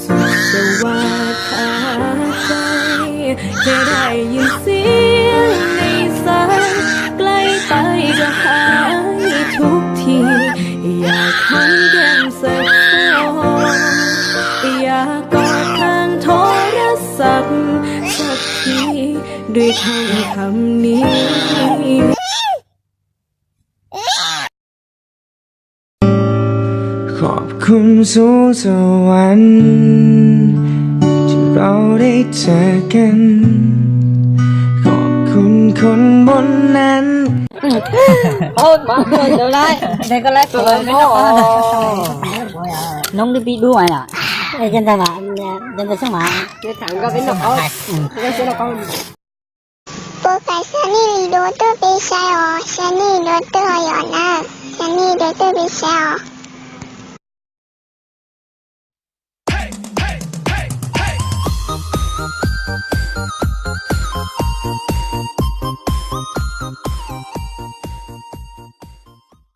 สุขสวัสดิ์ขาดใจ แค่ได้ยินเสียงในสาย ใกล้ไปก็หายทุกที อยากหอมแก้มสักฟอง อยากกอดทางโทรศัพท์สักที ด้วยถ้อยคำนี้ ขอบคุณสูงสวรรค์ที่เราได้เจอกัน ขอบคุณคนบนนั้น Ôi, má ơi, đâu đấy? Đây có lái phở không? Nóng đi bị đuổi à? Ê, chân tay mà, chân tay xương mà. Để thẳng ra với nó. Ra sẽ là con. Puas pom Sunny li dua tuaj peb saib os, Sunny dua tuaj yom na, Sunny dua tuaj peb saib os.